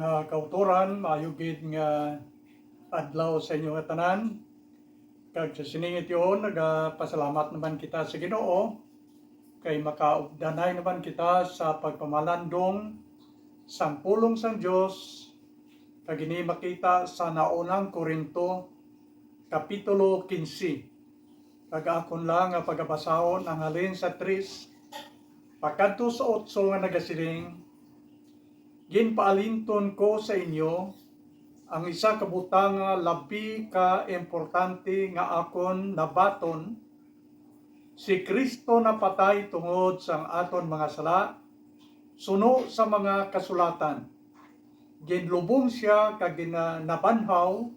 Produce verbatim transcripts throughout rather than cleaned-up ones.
Nga kautoran, maayo gid nga adlaw sa inyo nga tanan. Kag sa sining tion, nagapasalamat naman kita sa Ginoo kay makaugdanay naman kita sa pagpamalandong sang pulong sang Dios, kag ini makita sa Naunang Corinto, Kapitulo quince. Kag akon lang nga pagabasahon ang halin sa tres pakadto sa otso nga nagasiling, "Ginpaalinton ko sa inyo ang isa ka butang nga labi ka importante nga akon nabaton, si Cristo napatay tungod sang aton mga sala suno sa mga kasulatan. Ginlubong sia kag gina-, nabanhaw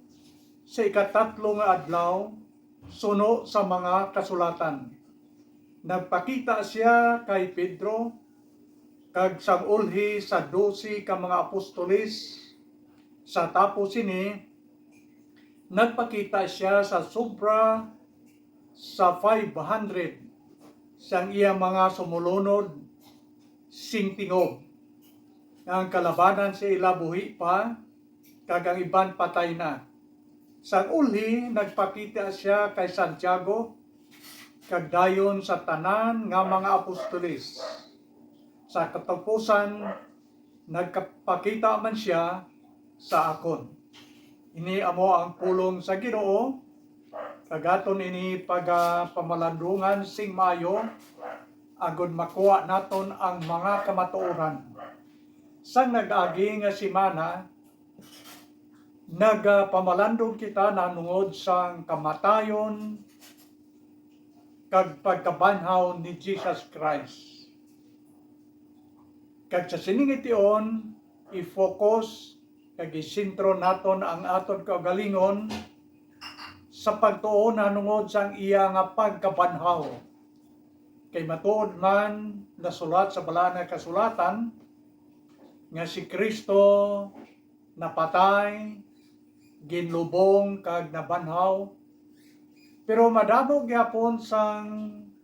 sa ikatatlo nga adlaw suno sa mga kasulatan. Nagpakita sia kay Pedro, kag sang ulhi sa dose ka mga apostoles. Sa tapos sini, nagpakita sia sa sobra sa five hundred sang iya mga sumulunod sing tingob, nga ang kalabanan sa ila buhi pa, kag ang iban patay na. Sang ulhi, nagpakita sia kay Santiago, kag dayon sa tanan nga mga apostoles. Sa katapusan, nagpakita man sia sa akon." Ini amo ang pulong sa Ginoo, kag aton ini pagapamalandungan sing maayo, agod makuha naton ang mga kamatuoran. Sang nag-agi nga semana, nagapamalandong kita nahanungod sang kamatayon kag pagkabanhaw ni Jesus Christ. Kag sa sining tion, i-focus kag isentro naton ang aton kaugalingon sa pagtuo nahanungod sang iya nga pagkabanhaw. Kay matuod man nasulat sa Balaan nga Kasulatan nga si Cristo napatay, ginlubong, kag nabanhaw. Pero madamo gyapon sang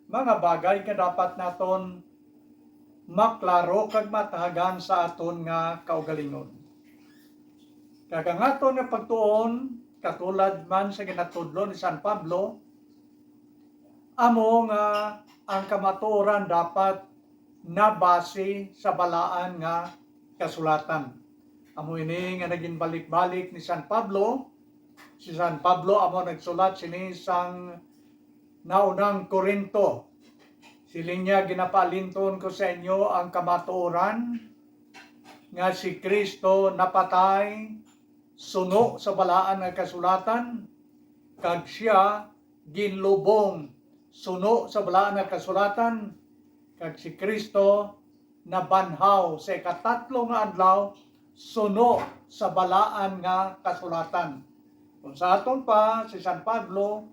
mga bagay nga dapat naton maklaro kag matahagan sa aton nga kaugalingon. Kag ang aton nga pagtuon, katulad man sa ginatudlo ni San Pablo, amo nga ang kamatuoran dapat nabase sa Balaan nga Kasulatan. Amo ini nga naginbalik-balik ni San Pablo. Si San Pablo amo nagsulat sini sang Naunang Corinto. Siling niya, "Ginapaalinton ko sa inyo ang kamatuoran nga si Cristo napatay suno sa Balaan nga Kasulatan, kag sia ginlubong suno sa Balaan nga Kasulatan, kag si Cristo nabanhaw sa ikatatlo nga adlaw suno sa Balaan nga Kasulatan." Kung sa aton pa, si San Pablo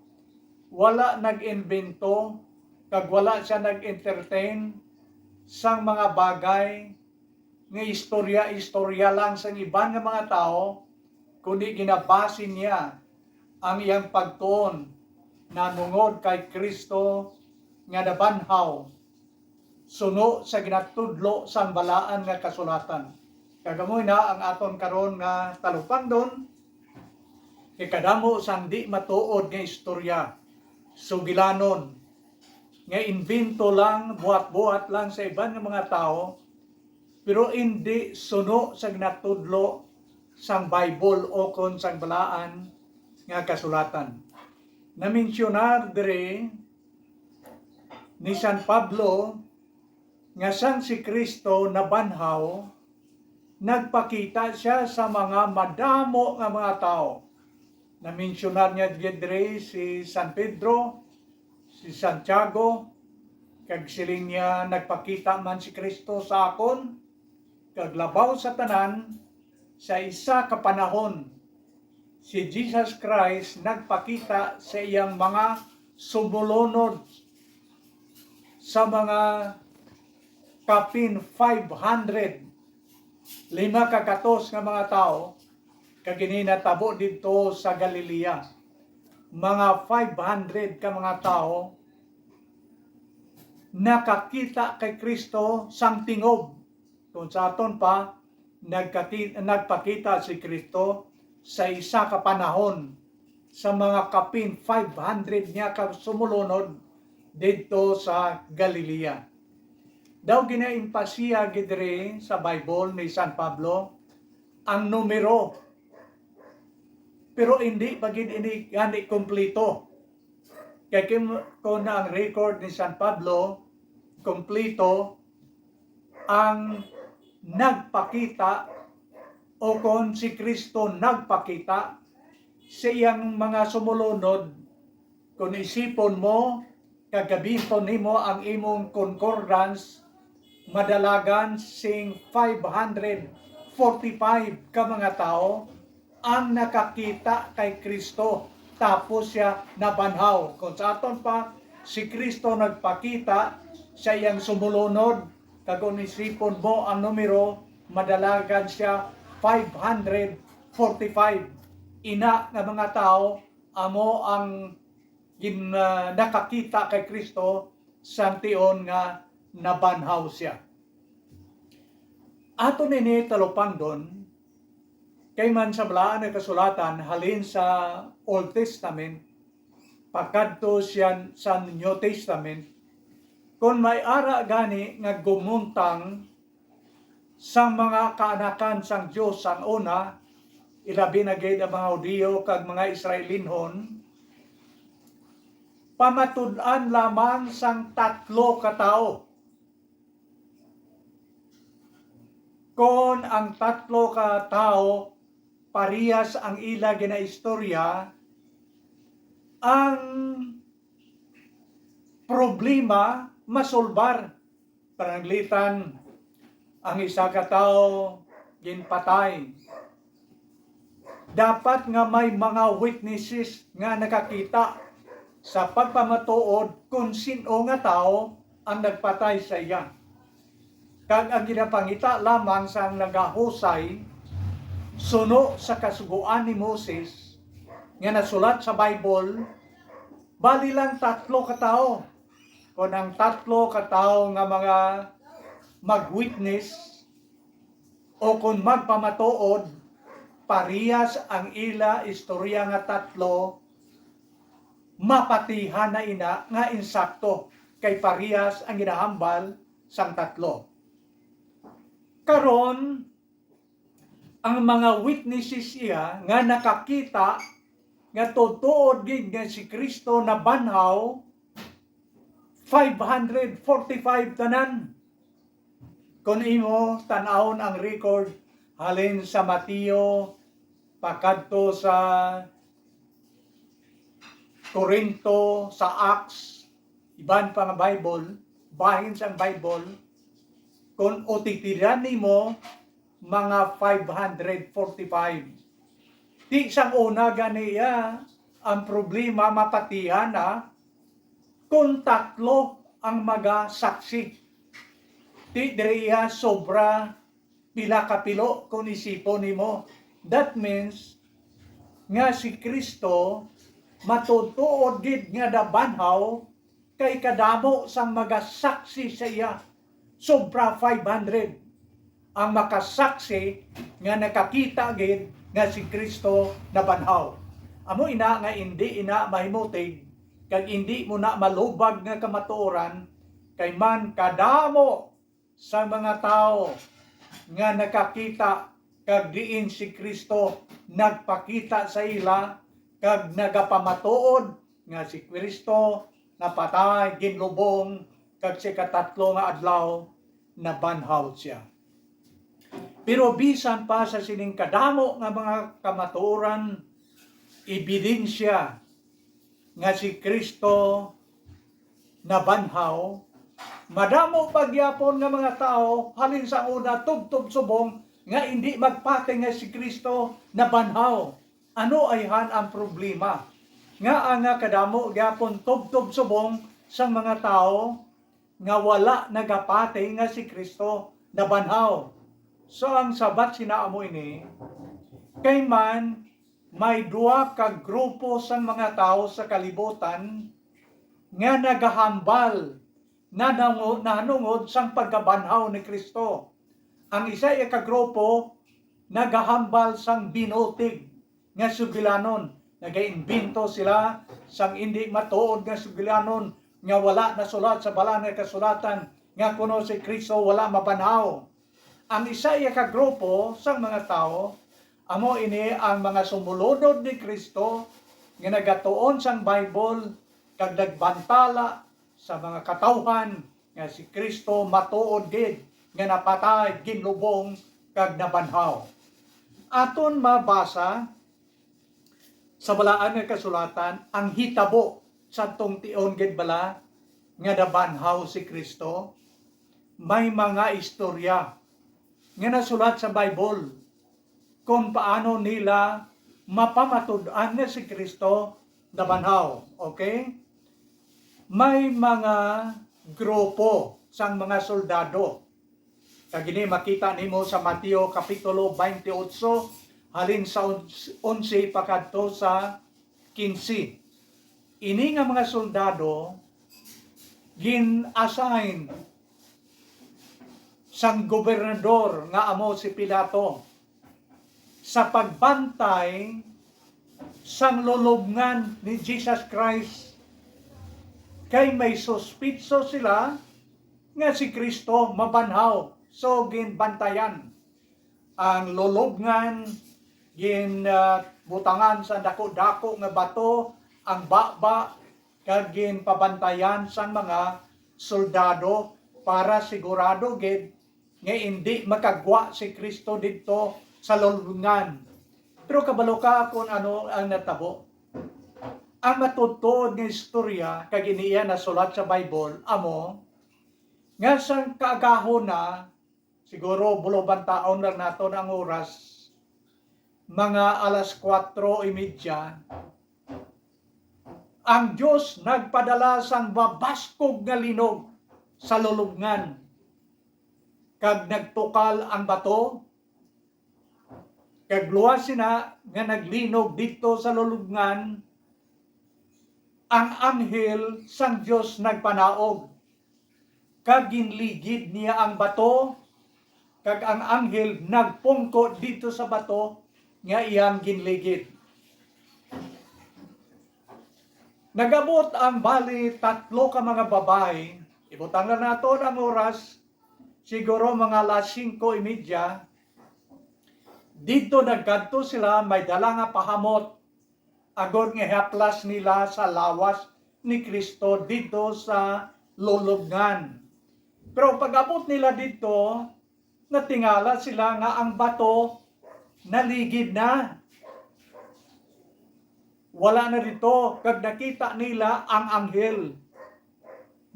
wala nag-imbento kag wala sia nag-entertain sang mga bagay nga istorya-istorya lang sang iban nga mga tawo, kundi ginabase niya ang iyang pagtuon nahanungod kay Cristo nga nabanhaw suno sa ginatudlo sang Balaan nga Kasulatan. Kag amo na ang aton karon nga talupangdon, kay kadamo sang di matuod nga istorya, sugilanon, nga imbento lang, buhat-buhat lang sa iban nga mga tawo, pero indi suno sa ginatudlo sang Bible ukon sang Balaan nga Kasulatan. Naminsyonar diri ni San Pablo nga sang si Cristo nabanhaw, nagpakita sia sa mga madamo nga mga tawo. Naminsyonar niya diri si San Pedro, si Santiago, kag siling niya, "Nagpakita man si Cristo sa akon, kag labaw sa tanan, sa isa ka panahon, si Jesus Christ nagpakita sa iyang mga sumulunod, sa mga kapin five hundred, lima ka gatos nga mga tawo, kag ini natabo didto sa Galilea. Mga five hundred ka mga tawo nakakita kay Cristo sang tingob." Kung sa aton pa, nagkaki-, nagpakita si Cristo sa isa ka panahon sa mga kapin five hundred niya ka sumulunod didto sa Galilea. Daw ginaimpasiya gid diri sa Bible ni San Pablo ang numero, pero hindi pa gid ini gani kompleto. Kay kim-, kung ang record ni San Pablo, kompleto ang nagpakita, o kon si Cristo nagpakita sa iyang mga sumulunod, kon isipon mo, kag gamiton nimo ang imong concordance, madalagan sing five hundred forty-five ka mga tawo ang nakakita kay Cristo, tapos sia nabanhaw. Kung sa aton pa, si Cristo nagpakita sa iyang sumulunod, kag kung isipon mo ang numero, madalagan sia five hundred forty-five. Ina nga mga tawo, amo ang gin-, ah, nakakita kay Cristo sang tion nga nabanhaw sia. Aton ini talupangdon, kay man sa Balaan nga Kasulatan, halin sa Old Testament pakadto siya sa New Testament, kon may ara gani nga gumuntang sang mga kaanakan sang Dios sang una, ilabi na gid ang mga Hudiyo kag mga Israelinhon, pamatud-an lamang sang tatlo ka tawo. Kon ang tatlo ka tawo parehas ang ila ginaistorya, ang problema masolbar. Pananglitan, ang isa ka tawo ginpatay. Dapat nga may mga witnesses nga nakakita sa pagpamatuod kon sin-o nga tawo ang nagpatay sa iya. Kag ang ginapangita lamang sang nagahusay suno sa Kasugoan ni Moses nga nasulat sa Bible, bali lang tatlo ka tawo. Kon ang tatlo ka tawo nga mga mag-witness o kon magpamatuod, parehas ang ila istorya nga tatlo, mapatihan na ina nga insakto, kay parehas ang ginahambal sang tatlo. Karon, ang mga witnesses iya nga nakakita nga tuod-tuod gid nga si Cristo nabanhaw, five hundred forty-five tanan. Kon imo tan-awon ang record halin sa Mateo pakadto sa Corinto, sa Acts, iban pa nga Bible, bahin sang Bible, kon utitiran nimo, mga five hundred forty-five. Ti sang una gani iya, ang problema mapatihan na kon tatlo ang magasaksi. Ti diri iya sobra pila ka pilo kon isipon nimo. That means nga si Cristo matuod-tuod gid nga nabanhaw, kay kadamo sang magasaksi sa iya, sobra five hundred ang makasaksi nga nakakita gid nga si Cristo nabanhaw. Amo ina nga indi ina mahimutig kag indi mo na malubag nga kamatuoran, kay man kadamo sa mga tawo nga nakakita, kag diin si Cristo nagpakita sa ila, kag nagapamatuod nga si Cristo napatay, ginlubong, kag sa ikatatlo nga adlaw nabanhaw sia. Pero bisan pa sa sining kadamo nga mga kamatuoran, ebidensya nga si Cristo nabanhaw, madamo pa gyapon nga mga tawo halin sa una tubtob subong nga indi magpati nga si Cristo nabanhaw. Ano ayhan ang problema? Ngaa nga kadamo gyapon tubtob subong sang mga tawo nga wala nagapati nga si Cristo nabanhaw? So, ang sabat sina amo ini, kay man may duha ka grupo sang mga tawo sa kalibutan nga nagahambal na nangu-, nahanungod sang pagkabanhaw ni Cristo. Ang isa iya ka grupo nagahambal sang binutig nga sugilanon. Nagaimbento sila sang indi matuod nga sugilanon nga wala nasulat sa Balaan nga Kasulatan, nga kuno si Cristo wala mabanhaw. Ang isa iya ka grupo sang mga tawo, amo ini ang mga sumulunod ni Cristo nga nagatuon sang Bible kag nagbantala sa mga katawhan nga si Cristo matuod gid nga napatay, ginlubong, kag nabanhaw. Aton mabasa sa Balaan nga Kasulatan ang hitabo sa tong tion gid bala nga nabanhaw si Cristo. May mga istorya nga nasulat sa Bible kung paano nila mapamatud-an nga si Cristo nabanhaw. Okay? May mga grupo sang mga soldado. Kag ini makita nimo sa Mateo Kapitulo twenty-eight, halin sa onse pakadto sa quince. Ini nga mga soldado gin-assign sang gobernador nga amo si Pilato sa pagbantay sang lulubngan ni Jesus Christ, kay may suspitso sila nga si Cristo mabanhaw. So, ginbantayan ang lulubngan, gin, ah, butangan sa dako-dako nga bato ang baba, kag ginpabantayan sang mga soldado para sigurado gid nga indi makagwa si Cristo didto sa lulubngan. Pero kabalo ka kung ano ang natabo? Ang matuod-tuod nga istorya, kag ini iya nasulat sa Bible, amo nga sang kaagahon na, siguro bulobantaon lang naton ang oras, mga alas kuwatro y media, ang Dios nagpadala sang mabaskog nga linog sa lulubngan, kag nagtukal ang bato, kag luwas sina nga naglinog didto sa lulubngan, ang anghel sang Dios nagpanaog, kag ginligid niya ang bato, kag ang anghel nagpungko didto sa bato nga iyang ginligid. Nag-abot ang bali tatlo ka mga babayi, ibutang na naton ang oras, siguro mga alas singko y media. Didto nagkadto sila, may dala nga pahamot, agod nga ihaplas nila sa lawas ni Cristo didto sa lulubngan. Pero pag-abot nila didto, natingala sila nga ang bato naligid na. Wala na didto, kag nakita nila ang anghel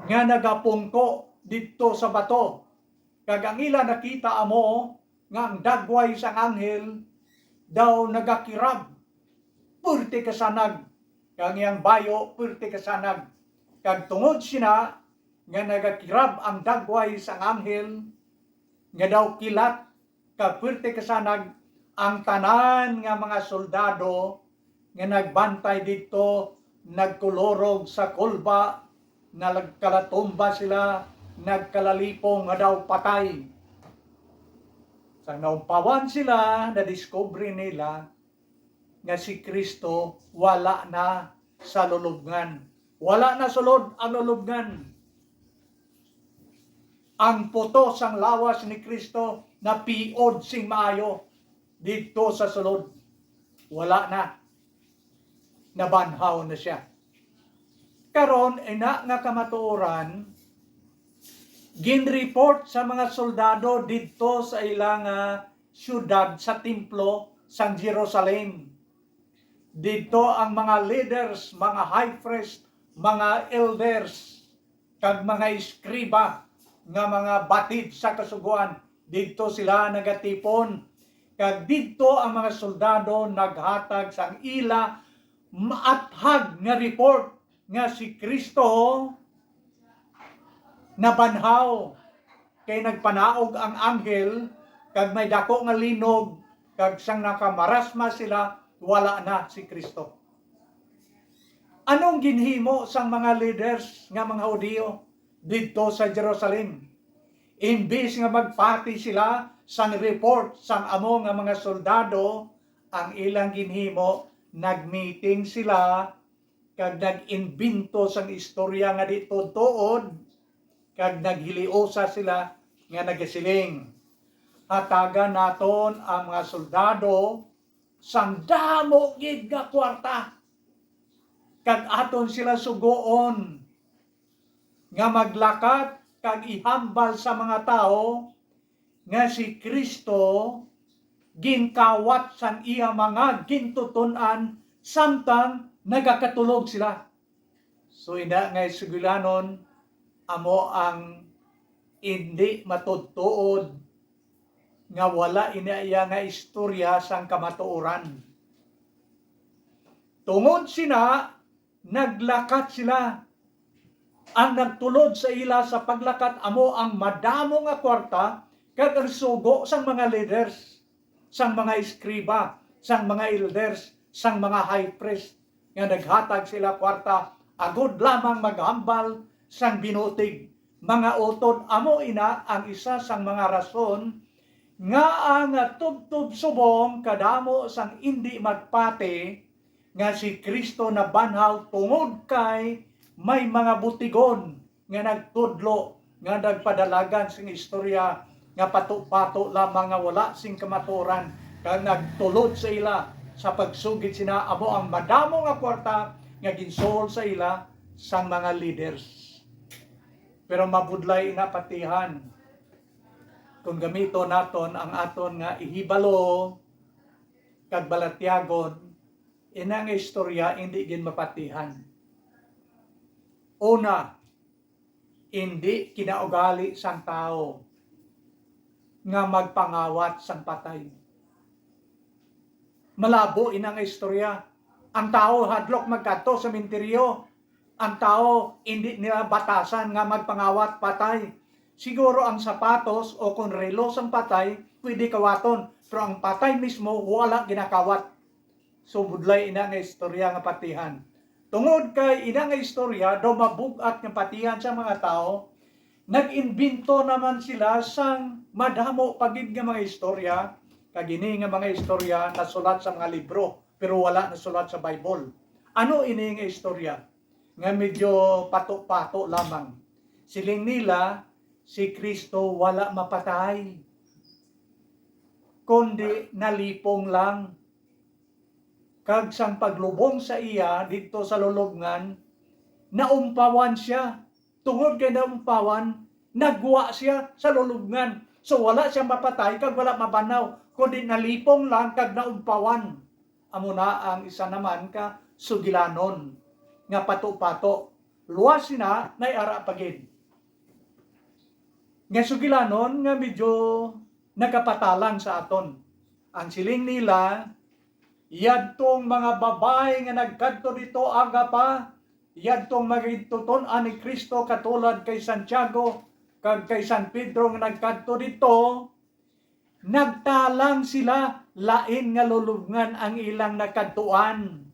nga nagapungko didto sa bato. Kag ang ila nakita amo nga ang dagway sang anghel daw nagakirab, purti kasanag, kag ang iyang bayo purti kasanag. Kag tungod sina nga nagakirab ang dagway sang anghel, nga daw kilat kag purti kasanag, ang tanan nga mga soldado nga nagbantay didto nagkulorog sa kulba, nagkalatumba sila, nagkalalipong nga daw patay. Sang naumpawan sila, nadiskubre nila nga si Cristo wala na sa lulubngan. Wala na sulod ang lulubngan. Ang puto sang lawas ni Cristo napiod sing maayo didto sa sulod. Wala na. Nabanhaw na sia. Karon, ina nga kamatuoran, ginreport sa mga soldado didto sa ila nga siyudad, sa templo sang Jerusalem. Didto ang mga leaders, mga high priest, mga elders, kag mga eskriba nga mga batid sa Kasugoan. Didto sila nagatipon, kag didto ang mga soldado naghatag sang ila maathag nga report nga si Cristo nabanhaw, kay nagpanaog ang anghel, kag may dako nga linog, kag sang nakamarasma sila, wala na si Cristo. Anong ginhimo sang mga leaders nga mga Hudiyo didto sa Jerusalem? Imbis nga magpati sila Sang report sang amo nga mga soldado, ang ilang ginhimo, nagmeeting sila kag nag-imbento sang istorya nga di tuod-tuod, kag naghiliusa sila nga nagasiling, "Hatagan naton ang mga soldado sang damo gid nga kwarta, kag aton sila sugoon nga maglakat kag ihambal sa mga tawo nga si Cristo ginkawat sang iya mga gintuton-an samtang nagakatulog sila." So, ina nga sugilanon, amo ang indi matuod-tuod nga wala ina iya nga istorya sang kamatuoran. Tungod sina, naglakat sila. Ang nagtulod sa ila sa paglakat amo ang madamo nga kwarta kag ang sugo sang mga leaders, sang mga eskriba, sang mga elders, sang mga high priest, nga naghatag sila kwarta agod lamang maghambal sang binutig. Mga utod, amo ina ang isa sang mga rason nga ang tubtob subong kadamo sang indi magpati nga si Cristo nabanhaw tungod kay may mga butigon nga nagtudlo nga nagpadalagan sing istorya nga pato-pato lamang nga wala sing kamatuoran, kag nagtulod sa ila sa pagsugid sina amo ang madamo nga kwarta nga ginsuhol sa ila sang mga leaders. Pero mabudlay ina patihan kung gamiton naton ang aton nga ihibalo kag balatyagon, ina nga istorya indi gid mapatihan. Una, indi kinaugali sang tawo nga magpangawat sang patay. Malabo ina nga istorya. Ang tawo hadlok magkadto sa sementeryo. Ang tawo indi nila batasan nga magpangawat patay. Siguro ang sapatos o kon relo sang patay pwede kawaton, pero ang patay mismo wala ginakawat. So, budlay ina nga istorya nga patihan. Tungod kay ina nga istorya daw mabug-at nga patihan sa mga tawo, nag-imbento naman sila sang madamo pa gid nga mga istorya, kag ini nga mga istorya nasulat sa mga libro, pero wala nasulat sa Bible. Ano ini nga istorya? Nga medyo pato-pato lamang. Siling nila, si Cristo wala mapatay, kundi nalipong lang. Kag sang paglubong sa iya didto sa lulubngan, naumpawan sia. Tungod kay naumpawan, nagwa sia sa lulubngan. So, wala sia mapatay kag wala mabanhaw, kundi nalipong lang kag naumpawan. Amo na ang isa naman ka sugilanon nga pato-pato. Luwas sina, nay ara pa gid nga sugilanon nga medyo nagapatalang sa aton. Ang siling nila, yadtong mga babayi nga nagkadto didto aga pa, yadtong mga gintuton-an ni Cristo katulad kay Santiago kag kay San Pedro nga nagkadto didto, nagtalang sila, lain nga lulubngan ang ilang nagkadtuan.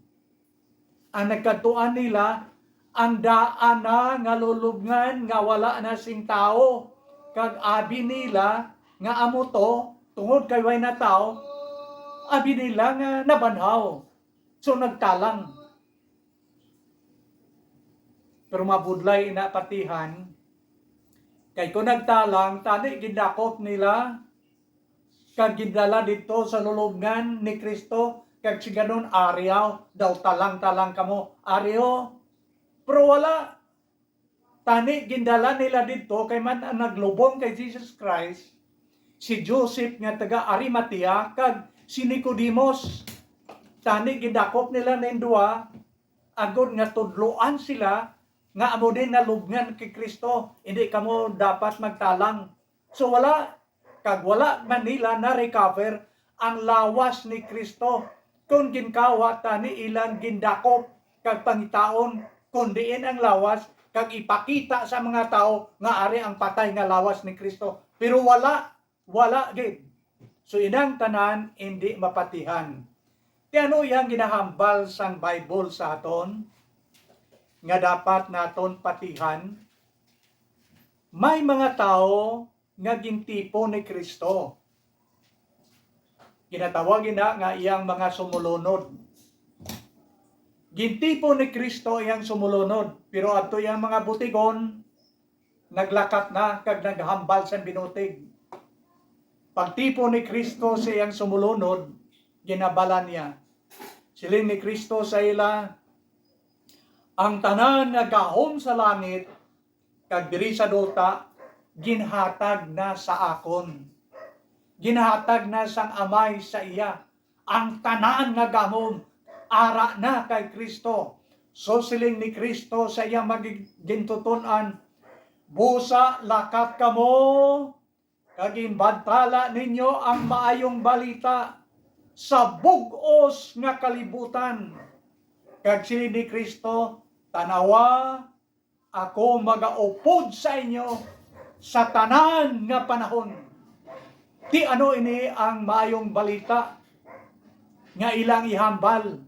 Ang nagkadtuan nila, ang daan na nga lulubngan nga wala na sing tawo. Kag abi nila nga amo to, tungod kay way na tawo, abi nila nga nabanhaw. So, nagtalang. Pero mabudlay ina patihan, kay kung nagtalang, tani gindakop nila, kag gindala didto sa lulubngan ni Cristo, kag siganon, "Ari aw, daw talang-talang kamo, ari aw." Pero wala. Tani gindala nila didto kay man ang naglubong kay Jesus Christ, si Joseph nga taga Arimatea kag si Nicodemus. Tani gindakop nila ning duha agod nga tudloan sila nga amo din nalubngan kay Cristo, hindi kamo dapat magtalang. So, wala, kag wala man nila na-recover ang lawas ni Cristo, kon ginkawat tani ilang gindakop kag pangitaon kon diin ang lawas, kag ipakita sa mga tawo nga ari ang patay nga lawas ni Cristo. Pero wala, wala gid. So, inang tanan indi mapatihan. Ti ano iyang ginahambal sang Bible sa aton nga dapat naton patihan? May mga tawo nga gintipon ni Cristo. Ginatawag ina nga iyang mga sumulunod. Gintipon ni Cristo iyang sumulunod, pero adto iyang mga butigon, naglakat na kag naghambal sang binutig. Pagtipon ni Cristo sa iyang sumulunod, ginabalan niya. Siling ni Cristo sa ila, "Ang tanan nga gahom sa langit kag diri sa duta, ginhatag na sa akon. Ginhatag na sang Amay sa iya. Ang tanan nga gahom ara na kay Cristo." So siling ni Cristo sa iya mga gintuton-an, "Busa lakat kamo kag imbantala ninyo ang maayong balita sa bug-os nga kalibutan." Kag siling ni Cristo, "Tan-awa, ako magaupod sa inyo sa tanan nga panahon." Ti ano ini ang maayong balita nga ilang ihambal,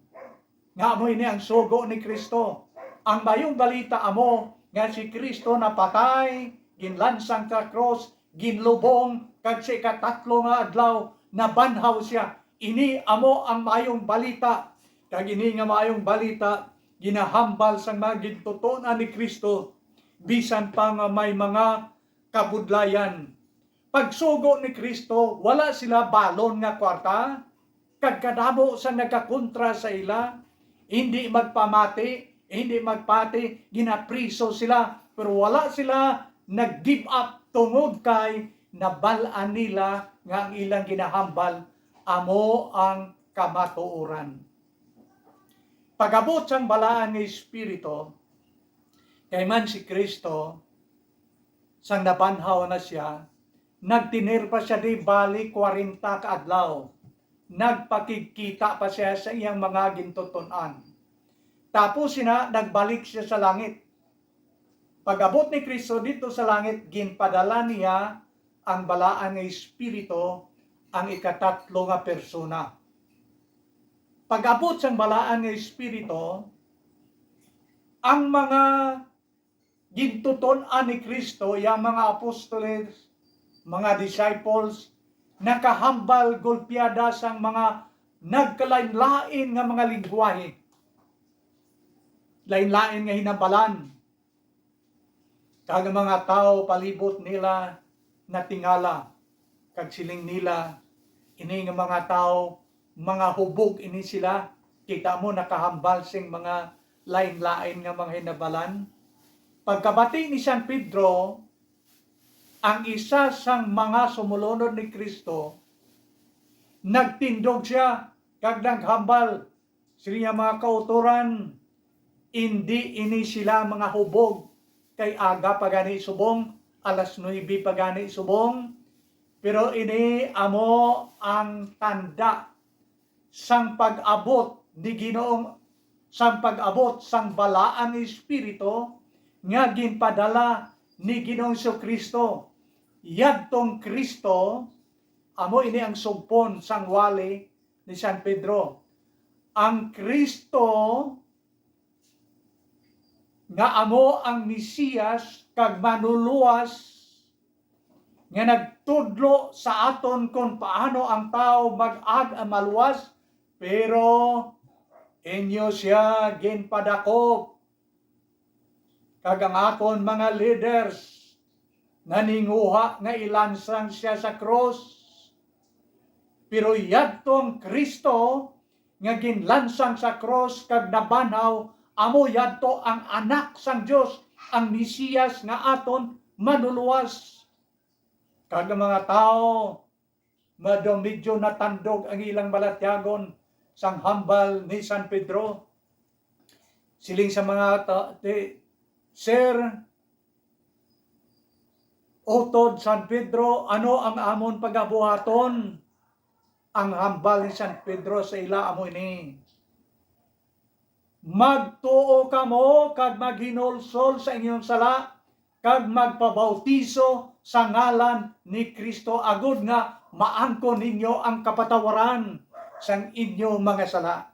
nga amo ini ang sugo ni Cristo? Ang maayong balita amo nga si Cristo napatay, ginlansang sa krus, ginlubong, kag sa ikatatlo nga adlaw nabanhaw sia. Ini amo ang maayong balita. Kag ini nga maayong balita ginahambal sang mga gintuton-an ni Cristo, bisan pa nga may mga kabudlayan. Pagsugo ni Cristo, wala sila balon nga kwarta, kag kadamo sa nagakontra sa ila, hindi magpamati, hindi magpati, ginapriso sila, pero wala sila nag-give up tungod kay nabal-an nila nga ang ilang ginahambal amo ang kamatuoran. Pag-abot sang balaan nga Espiritu, kay man si Cristo, sang nabanhaw na sia, nagtener pa sia di bali kwarenta ka adlaw. Nagpakigkita pa sia sa iyang mga gintuton-an. Tapos sina, nagbalik sia sa langit. Pag-abot ni Cristo dito sa langit, ginpadala niya ang balaan nga Espiritu, ang ikatatlo nga persona. Pag-abot sang balaan nga Espiritu, ang mga gintuton-an ni Cristo, yang mga apostoles, mga disciples, nakahambal gulpiada sang mga nagkalain-lain nga mga lingwahe, lain-lain nga hinambalan. Kag ang mga tawo palibot nila natingala, kag siling nila, "Ini nga mga tawo, mga hubog ini sila. Kita mo, nakahambal sing mga lain-lain nga mga hinabalan." Pagkabati ni San Pedro, ang isa sang mga sumulunod ni Cristo, nagtindog sia kag naghambal, siling niya, "Mga kautoran, indi ini sila mga hubog, kay aga pa gani subong, alas nuebe pa gani subong, pero ini amo ang tanda sang pag-abot ni Ginoong, sang pag-abot sang balaan nga Espiritu nga ginpadala ni Ginoong Jesu-Cristo." Yadtong Cristo, amo ini ang sugpon sang wali ni San Pedro. Ang Cristo nga amo ang Mesiyas kag Manlulowas, nga nagtudlo sa aton kon paano ang tawo mag-ag-, maluwas, pero inyo sia ginpadakop, kag ang aton mga leaders naninguha nga ilansang sia sa krus. Pero yadtong Cristo nga ginlansang sa krus kag nabanhaw, amo yadto ang Anak sang Dios, ang Mesiyas nga aton Manlulowas. Kag ang mga tawo, mado medyo natandog ang ilang balatyagon sang hambal ni San Pedro. Siling sa mga ta-, ti-, "Sir, utod San Pedro, ano ang amon pagabuhaton?" Ang hambal ni San Pedro sa ila amo ini, "Magtuo kamo kag maghinulsol sa inyong sala, kag magpabautiso sa ngalan ni Cristo, agod nga maangkon ninyo ang kapatawaran sang inyo mga sala."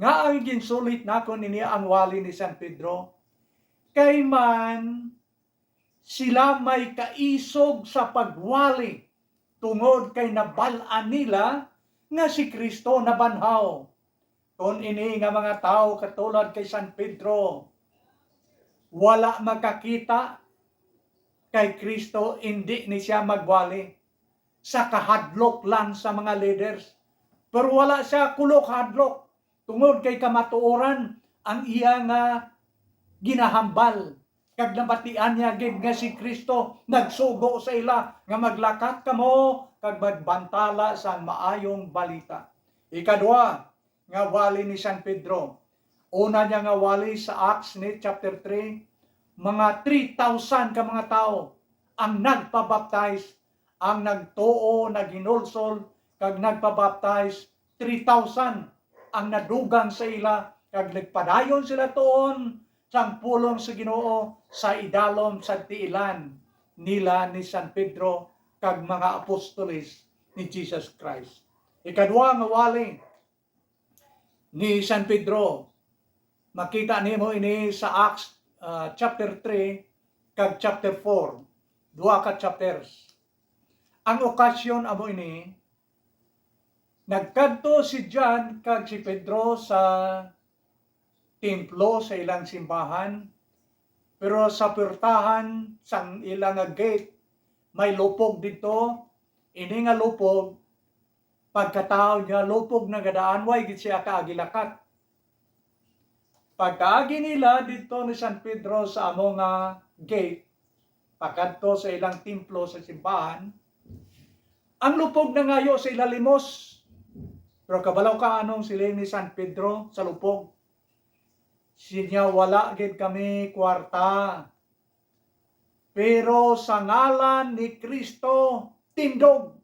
Ngaa ginsulit nakon ini ang wali ni San Pedro? Kay man sila may kaisog sa pagwali, tungod kay nabal-an nila nga si Cristo nabanhaw. Kon ini nga mga tawo katulad kay San Pedro, wala makakita kay Cristo, indi ni siya magwali sa kahadlok lang sa mga leaders. Pero wala siya kulo kahadlok, tungod kay kamatuoran ang iya nga ginahambal. Kag nabatian niya gid nga si Cristo nagsugo sa ila nga maglakat kamo kag magbantala sang maayong balita. Ikadua nga wali ni San Pedro. Una niya nga wali sa Acts ni chapter three, mga three thousand ka mga tawo ang nagpabaptize, ang nagtuo, naghinulsol, kag nagpabaptize, three thousand ang nadugang sa ila, kag nagpadayon sila tuon sang pulong sa Ginoo sa idalom sa tiilan nila ni San Pedro kag mga apostoles ni Jesus Christ. Ikadua nga wali ni San Pedro, makita nimo ini sa Acts, ah, chapter three kag chapter four, duha ka chapters. Ang okasyon amo ini, nagkadto si John kag si Pedro sa templo, sa ilang simbahan, pero sa puwertahan sang ila nga gate may lupog didto. Ini nga lupog, pagkatawo niya, lupog nagadaan, way gid siya kaagi lakat. Pagkaagi nila didto ni San Pedro sa amo nga gate, pakadto sa ilang templo, sa simbahan, ang lupog nangayo sa ila limos. Pero kabalo ka anong siling ni San Pedro sa lupog? Siya, "Wala gid kami kwarta. Pero sa ngalan ni Cristo, tindog."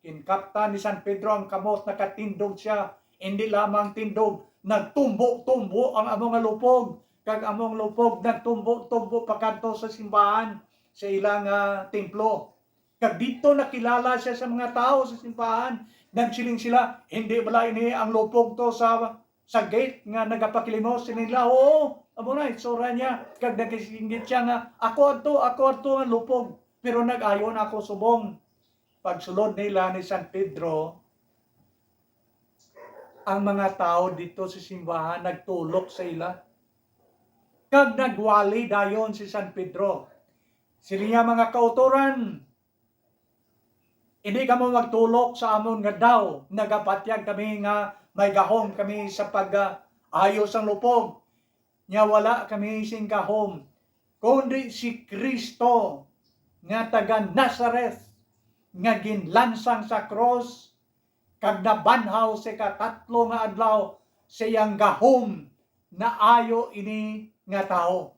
Ginkaptan ni San Pedro ang kamot, nakatindog sia. Hindi lamang tindog, nagtumbo-tumbo ang amo nga lupog, kag among lupog nagtumbo-tumbo pakadto sa simbahan, sa ilang, ah, templo. Kag didto nakilala sia sa mga tawo sa simbahan. Nagsiling sila, "Hindi bala ini ang lupog to sa, sa gate nga nagapakilimos?" Siling nila, "Oo, amo na itsura niya." Kag nagasinggit siya nga, "Ako adto, ako adto ang lupog, pero nag-ayo na ako subong." Pagsulod nila ni San Pedro, ang mga tawo didto sa simbahan nagtulok sa ila, kag nagwali dayon si San Pedro. Siling niya, "Mga kautoran, hindi kamo magtulok sa amon nga daw. Nagapatyag kami nga may gahom kami sa pag-ayo sang lupog. Nya wala kami sing gahom, kundi si Cristo nga taga Nazareth, nga ginlansang sa krus kag nabanhaw sa ikatatlo nga adlaw. Sa iyang gahom naayo ini nga tawo."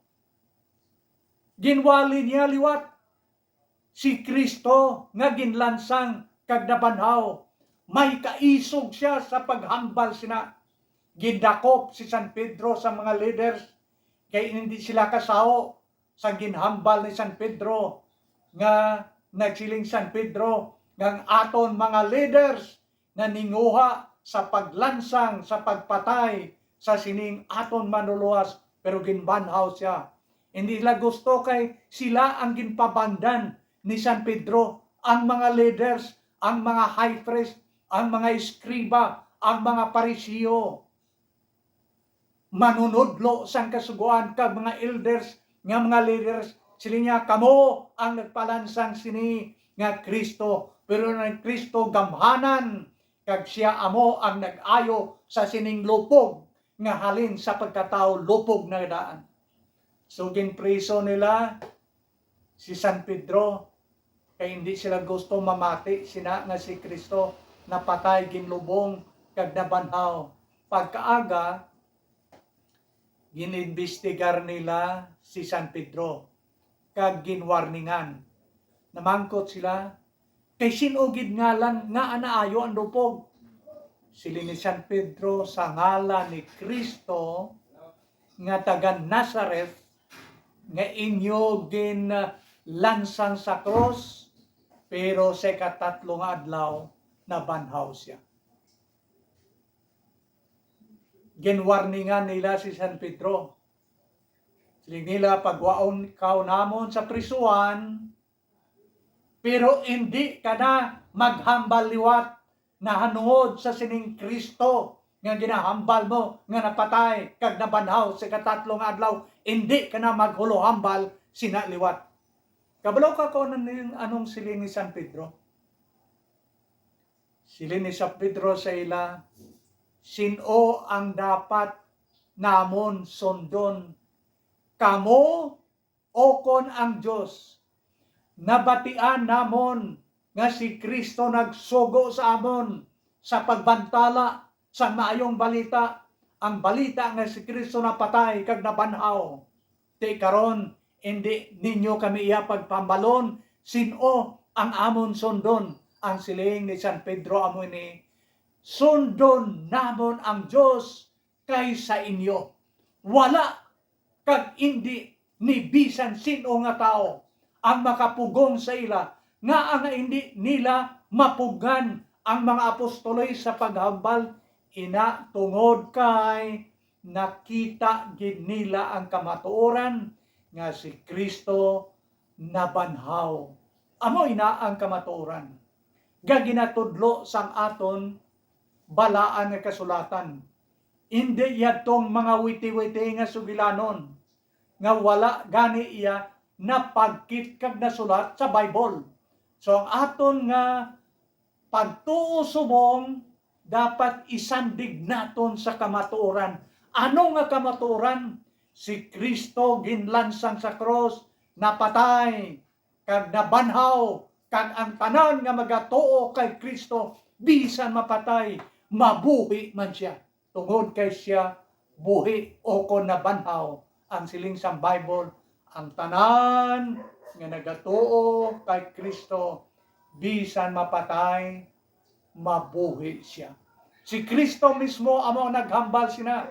Ginwali niya liwat si Cristo nga ginlansang kag nabanhaw. May kaisog sia sa paghambal sina. Gindakop si San Pedro sa mga leaders, kay hindi sila kasaho sa ginhambal ni San Pedro, nga nagsiling San Pedro nga ang aton mga leaders naninguha sa paglansang sa pagpatay sa sining aton manluluwas, pero ginbanhaw sia. Hindi sila gusto kay sila ang ginpabandan ni San Pedro, ang mga leaders, ang mga high priest, ang mga eskriba, ang mga Pariseo, manunodlo sang Kasugoan, kag mga elders nga mga leaders. Siling niya, "Kamo ang nagpalansang sini nga Cristo." Pero ang Cristo gamhanan, kag sia amo ang nag-ayo sa sining lupog nga halin sa pagkatawo, lupog na daan. So, ginpriso nila si San Pedro, kay hindi sila gusto mamati sina nga si Cristo napatay, ginlubong, kag nabanhaw. Pagkaaga, ginimbestigar nila si San Pedro kag ginwarningan. Namangkot sila, "Kay sin-o gid ngalan nga anaayo ang lupog?" Siling ni San Pedro, "Sa ngalan ni Cristo nga taga Nazareth, nga inyo ginlansang sa krus, pero sa ikatatlo nga adlaw nabanhaw sia." Ginwarningan nila si San Pedro. Siling nila, "Pagwaon kaw namon sa prisuhan, pero indi ka na maghambal liwat nahanungod sa sining Kristo nga ginahambal mo nga napatay kag nabanhaw sa ikatatlo nga adlaw, indi ka na maghuluhambal sina liwat. Kabalo ka kung ano ning, anong siling ni San Pedro? Siling ni San Pedro sa ila, "Sin-o ang dapat namon sundon? Kamo o kon ang Dios? Nabatian namon nga si Cristo nagsugo sa amon sa pagbantala sang Maayong Balita, ang balita nga si Cristo napatay kag nabanhaw. Ti karon, indi ninyo kami iya pagpahambalon sin-o ang amon sundon." Ang siling ni San Pedro amo ini, "Sundon namon ang Dios kaysa inyo. Wala kag indi ni bisan sin-o nga tawo ang makapugong sa ila, nga ang indi nila mapugngan ang mga apostoles sa paghambal, ina tungod kay nakita gid nila ang kamatuoran nga si Cristo nabanhaw." Amo ina ang kamatuoran nga ginatudlo sang aton balaan nga kasulatan. Indi yadtong mga witi-witi nga sugilanon nga wala gani iya napagkit kag nasulat sa Bible. So, ang aton nga pagtuo subong dapat isandig naton sa kamatuoran. Ano nga kamatuoran? Si Cristo ginlansang sa krus, napatay, kag nabanhaw, kag ang tanan nga magatuo kay Cristo, bisan mapatay, mabuhi man sia, tungod kay sia buhi ukon nabanhaw. Ang siling sang Bible, ang tanan nga nagatuo kay Cristo, bisan mapatay, mabuhi sia. Si Cristo mismo amo ang naghambal sina.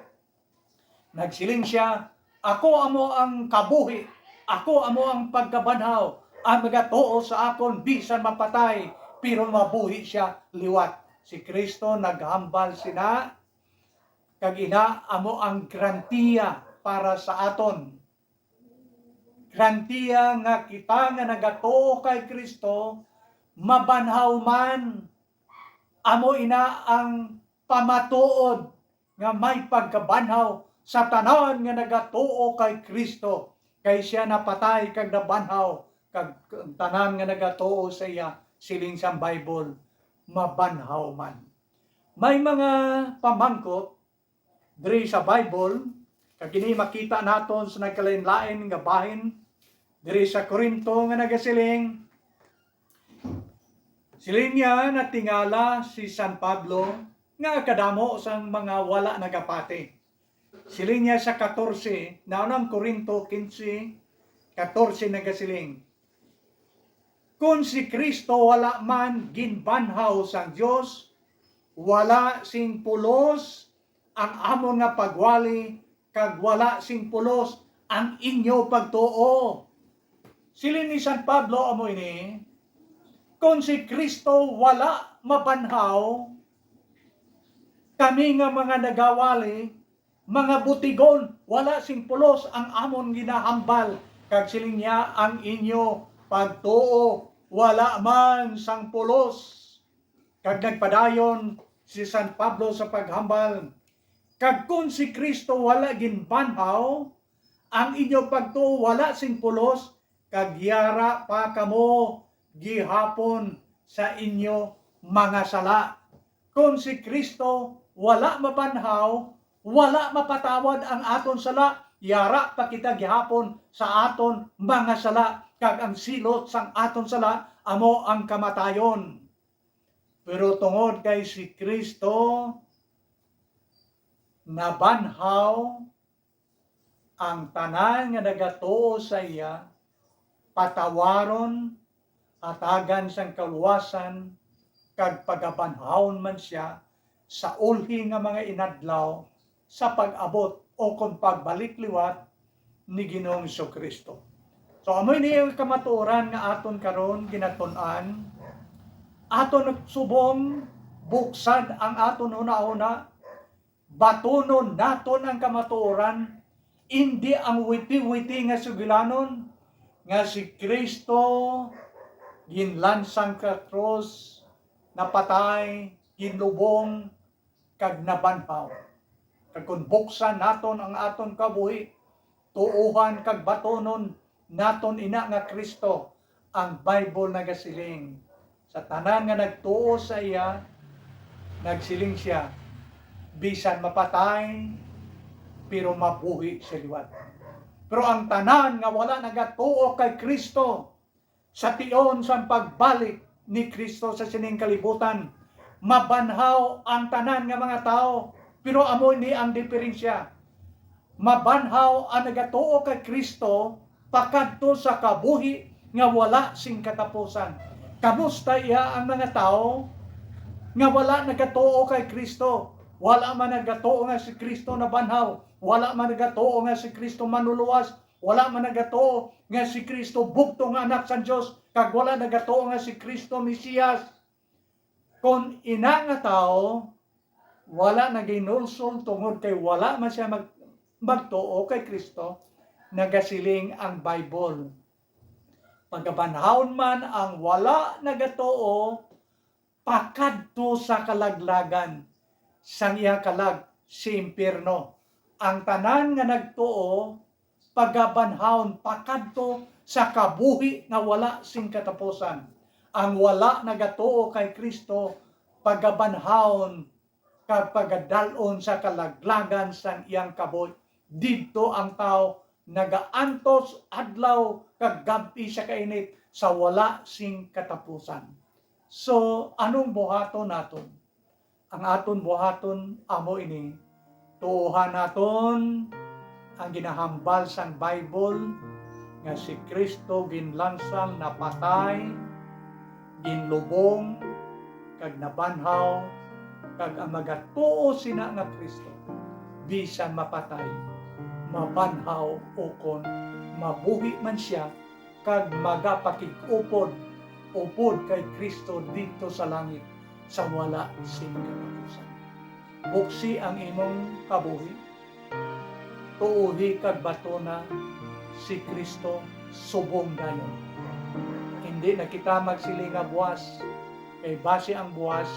Nagsiling sia, "Ako amo ang kabuhi, ako amo ang pagkabanhaw, ang magatuo sa akon bisan mapatay, pero mabuhi sia liwat." Si Cristo naghambal sina, kag ina amo ang garantiya para sa aton. Garantiya nga kita nga nagatuo kay Cristo mabanhaw man. Amo ina ang pamatuod nga may pagkabanhaw sa tanan nga nagatuo kay Cristo, kay sia napatay kag nabanhaw, kag ang tanan nga nagatuo sa iya, siling sang Bible, mabanhaw man. May mga pamangkot diri sa Bible, kag ini makita naton sa nagkalain-lain nga bahin diri sa Corinto, nga nagasiling, siling niya, natingala si San Pablo nga kadamo sang mga wala nagapati. Siling niya sa katorse, naunang Corinto quince, katorse, nagasiling, "Kon si Cristo wala man ginbanhaw sang Dios, wala sing pulos ang amon nga pagwali, kag wala sing pulos ang inyo pagtuo." Siling ni San Pablo amo ini, "Kon si Cristo wala mabanhaw, kami nga mga nagawali, mga butigon, wala sing pulos ang amon ginahambal." Kag siling niya, "Ang inyo pagtuo wala man sang pulos." Kag nagpadayon si San Pablo sa paghambal, "Kag kon si Cristo wala ginbanhaw, ang inyo pagtuo wala sing pulos, kag yara pa kamo gihapon sa inyo mga sala." Kon si Cristo wala mabanhaw, wala mapatawad ang aton sala, yara pa kita gihapon sa aton mga sala, kag ang silot sang aton sala amo ang kamatayon. Pero tungod kay si Cristo nabanhaw, ang tanan nga nagatuo sa iya patawaron, hatagan sang kaluwasan, kag pagabanhawon man sia sa ulhi nga mga inadlaw sa pag-abot o kon pagbalik liwat ni Ginoong Jesu-Cristo. So, amo ini ang kamatuoran nga aton karon ginatun-an. Aton subong buksan ang aton hunahuna, batunon naton ang kamatuoran, indi ang witi-witi nga sugilanon, nga si Cristo ginlansang ka krus, napatay, ginlubong kag nabanhaw. Kag kon buksan naton ang aton kabuhi, tuohan kag batonon naton ina nga Cristo, ang Bible nagasiling, sa tanan nga nagtuo sa iya, nagsiling sia, bisan mapatay, pero mabuhi sia liwat. Pero ang tanan nga wala nagatuo kay Cristo, sa tion sang pagbalik ni Cristo sa sining kalibutan, mabanhaw ang tanan nga mga tawo. Pero amo ni ang diferensya. Mabanhaw ang nagatuo kay Cristo pakadto sa kabuhi nga wala sing katapusan. Kamusta iya ang mga tawo nga wala nagatuo kay Cristo? Wala man nagatuo nga si Cristo nabanhaw. Wala man nagatuo nga si Cristo manluluwas. Wala man nagatuo nga si Cristo bugtong nga Anak sang Dios, kag wala nagatuo nga si Cristo Mesias. Kon ina nga tawo, wala naginulsol tungod kay wala man sia mag-, magtuo kay Cristo, nagasiling ang Bible. Pagabanhawon man ang wala nagatuo, pakadto sa kalaglagan sang iya kalag si impierno. Ang tanan nga nagtuo, pagabanhawon pakadto sa kabuhi nga wala sing katapusan. Ang wala nagatuo kay Cristo, pagabanhawon kag pagadal-on sa kalaglagan sang iyang kabuhi. Didto ang tawo nagaantos adlaw kag gab-i sa kainit sa wala sing katapusan. So, anong buhaton naton? Ang aton buhaton amo ini, tuohan naton ang ginahambal sang Bible nga si Cristo ginlansang napatay, ginlubong, kag nabanhaw, kag ang magatuo sina nga Cristo, bisan mapatay, mabanhaw, ukon mabuhi man sia, kag magapakig-upod upod kay Cristo didto sa langit sa wala sing katapusan. Buksi ang imong kabuhi, tuohi kag batona si Cristo subong dayon. Hindi na kita magsiling nga buas, kay basi ang buas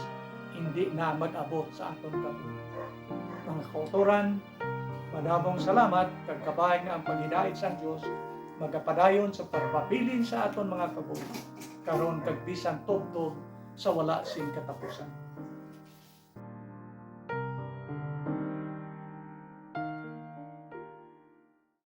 hindi na mag-abot sa aton kabuhi. Mga kautoran, madamong salamat, kag kabay nga ang paghidait sang Dios magapadayon sa pagpabilin sa aton mga kabuhi, karon kag bisan tubtob sa wala sing katapusan.